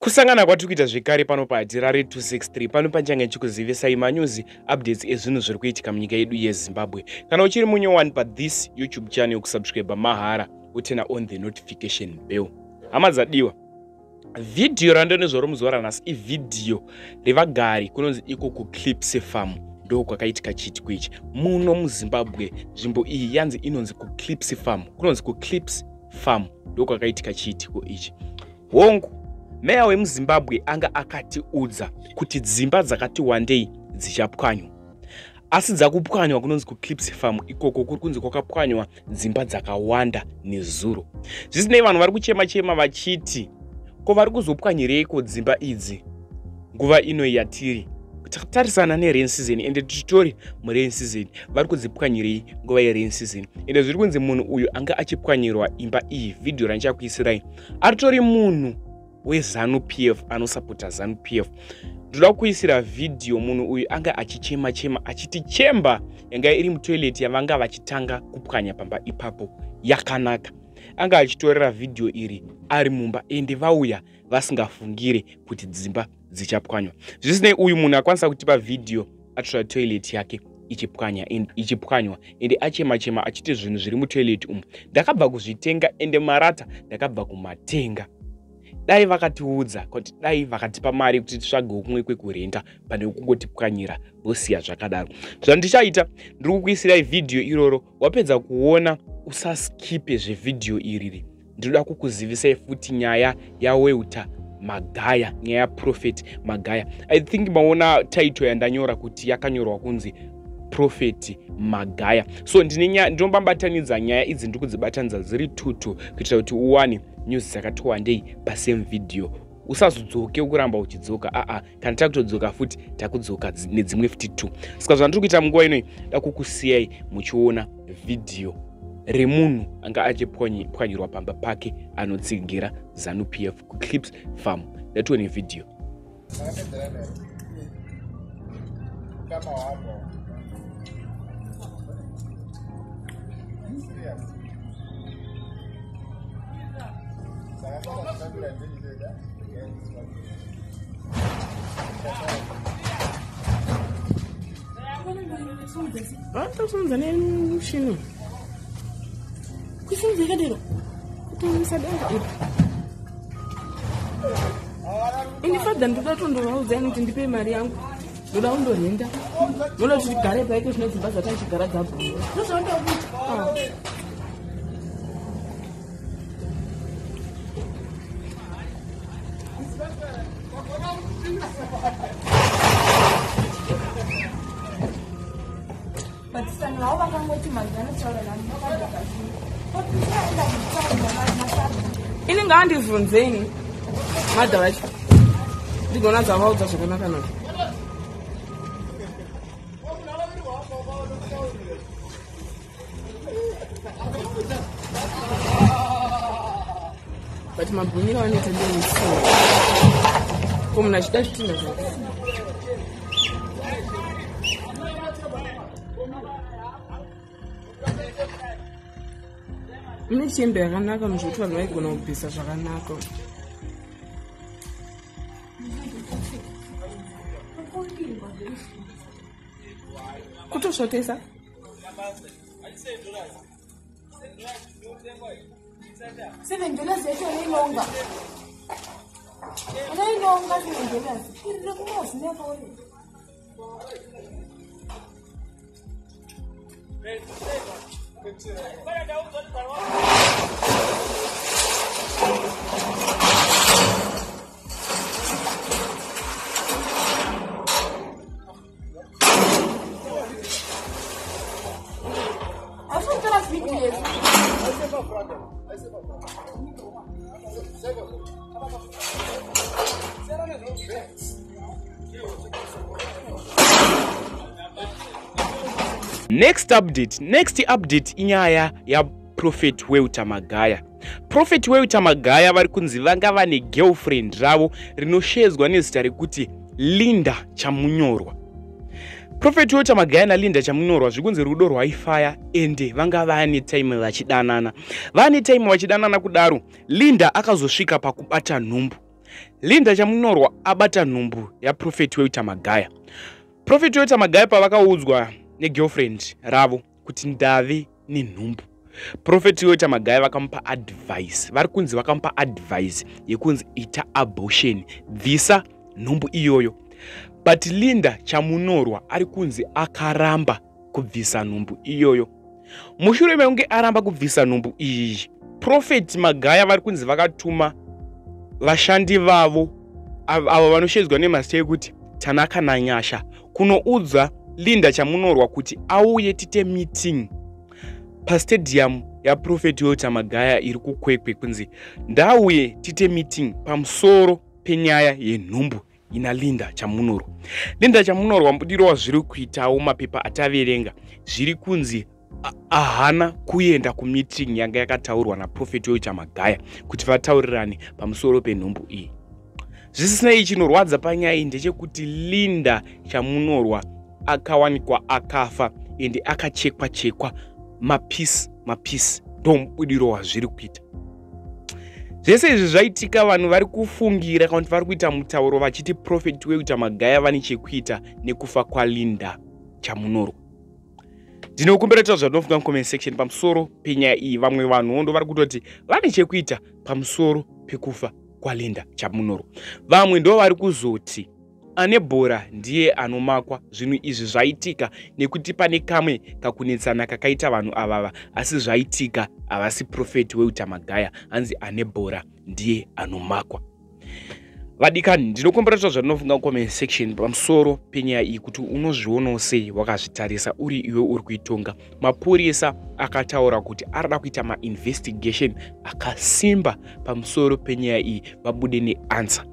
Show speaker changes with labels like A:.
A: Kusangana kwatiri kuita zvekare pano paHatirare 263 pano panchange chikuzivisai manews updates ezvinhu zviri kuitika munyika yedu yeZimbabwe. Kana uchiri munyowani pathis YouTube channel, kusubscribe mahara utena on the notification bell. Hama dzadiwa, vhidhiyo randonezvaro muzuva ranhasi ivhidhiyo revagari kunonzi iko kuClips Farm. Ndo kwakaitika chiitiko ichi muno muZimbabwe. Nzvimbo iyi yanzi inonzi kuClips Farm, kunonzi kuClips Farm ndo kwakaitika chiitiko ichi. Hongu, meya wemuZimbabwe anga akatiudza kuti dzimba dzakati wandei dzichapwanywa, asi dzakupwanywa kunonzi kuClips Farm ikoko kuri kunzi kwakapwanywa dzimba dzakawanda nezuro. Zvisinei, vanhu vari kuchema chema vachiti ko vari kuzopwanyireiko dzimba idzi nguva ino yatiri takatarisana nerain season, ende tichitori murain season? Vari kudzipwanyirei nguva yerain season? Ende zviri kunzi munhu uyu anga achipwanyirwa imba iyi, vhidhiyo randichakuisirai, aritori munhu weZANU PF, anosapota ZANU PF. Ndoda kuisira vhidhiyo, munhu uyu anga achichema chema achiti chemba yanga iri mutoilet yavanga vachitanga kupwanya pamba ipapo yakanaka. Anga achitorera vhidhiyo iri ari mumba, ende vauya vasingafungire kuti dzimba dzichapwanywa. Zvisinei, uyu munhu akwanisa kutipa vhidhiyo atora toilet yake ichipwanywa, ende achema chema achiti zvinhu zviri mutoilet umu ndakabva kuzvitenga, ende marata ndakabva kumatenga. Dai vakatiudza kuti, dai vakatipa mari kuti titsvagewo kumwe kwekurenda pane kungotipwanyira vosiya zvakadaro. Zvandichaita, ndiri kukuisirai vhidhiyo iroro. Wapedza kuona, usaskipe zvevhidhiyo iriri. Ndinoda kukuzivisai futi nyaya yaWelter Magaya, nyaya yaProphet Magaya. I think maona title yandanyora kuti yakanyorwa kunzi Prophet Magaya. So ndinobabatanidza nyaya idzi, ndiri kudzibatanidza dziri tutu kuitira kuti uwane news dzakati wandei pasame video, usazodzoke kuramba uchidzoka. Aa, kana takutodzoka futi, takudzoka nedzimwe futi 2. Saka zvandiri kuita munguva inoi, da kukusiyai muchiona vhidhiyo remunhu anga achipwanyirwa pamba pake anotsigira ZANU PF kuClips Farm. Ndatione vhidhiyo.
B: Kama wako. Serious. Saka kutambira ndini.
C: Vanotosimudza nemushini kusimudza yakadero kutomisa denga iri. Ini fadha, ndoda kutondovaudza kuti ndipe mari yangu, ndoda kundorenda, ndoda kuti tigare paiko zvine dzimba dzatachigara dzabhura.
D: Ndozvaundoda kuita. But sani vavo vakangoti mazanotaura nani vakadhakazii.
C: Ini ngaandibvunzeni madha vacho, ndigona dzavaudza zvakanaka naka. But mabhunyiro vanoita ndemusuwa ko munhu achida zvitinha zvake. Mune chembe yakanaka muzvokuti vanhu vaigona kubvisa zvakanaka. Kutosvotesa.
D: $7 yacho unoinonga, unoinonga $7 irire kumazi nekauri. Asi kutora vhidhiyo.
A: Next update, next update inyaya yaProphet Welter Magaya. Prophet Welter Magaya vari kunzi vanga vane girlfriend ravo rinoshedzwa nezita rekuti Linda Chamunyorwa. Prophet Welter Magaya naLinda Chamunyorwa, zvikunzi rudo rwaifaya, ende vanga vane time vachidanana, vane time vachidanana kudaro. Linda akazosvika pakubata nhumbu. Linda Chamunorwa abata nhumbu yaProphet Walter Magaya. Prophet Walter Magaya pavakaudzwa negirlfriend ravo kuti ndave nenhumbu, Prophet Walter Magaya vakamupa advice. Vari kunzi vakamupa advice yekunzi ita abortion, bvisa nhumbu iyoyo. But Linda Chamunorwa ari kunzi akaramba kubvisa nhumbu iyoyo. Mushure mekunge aramba kubvisa nhumbu iyi, Prophet Magaya vari kunzi vakatuma vashandi vavo avo vanoshedzwa nemazita ekuti Tanaka naNyasha kunoudza Linda Chamunorwa kuti auye tite meeting pastadium yaProphet Walter Magaya iri kuKwekwe, kunzi ndauye tite meeting pamusoro penyaya yenhumbu ina Linda Chamunorwa. Linda Chamunorwa, mubudiro wazviri kuitawo mapepa ataverenga, zviri kunzi ahana kuenda kumeeting yanga yakataurwa naProphet Walter Magaya kuti vataurirane pamusoro penhumbu iyi. Zvisinei, chinorwadza panyaya iyi ndechekuti Linda Chamunorwa akawanikwa akafa, ende akachekwa chekwa mapieces mapieces. Ndomubudiro wazviri kuita. Zvese izvi zvaitika, vanhu vari kufungira kana kuti vari kuita mutauro vachiti Prophet Walter Magaya vane chekuita nekufa kwaLinda Chamunorwa. Ndinokumbira taura zvatinofunga mucomment section pamusoro penyaya iyi. Vamwe vanhuwo ndo vari kutoti vane chekuita pamusoro pekufa kwaLinda Chamunorwa. Vamwe ndo vari kuzoti ane bhora ndiye anomakwa. Zvinhu izvi zvaitika nekuti pane kamwe kakunetsana kakaita vanhu avava, asi zvaitika havasi Prophet Walter Magaya. Hanzi ane bhora ndiye anomakwa. Vadikani, ndinokumbira taura zvatinofunga mucomment section pamusoro penyaya iyi, kuti unozvionawo sei wakazvitarisa uri iwe uri kuitonga. Mapurisa akataura kuti arida kuita mainvestigation akasimba pamusoro penyaya iyi, vabude neanswer.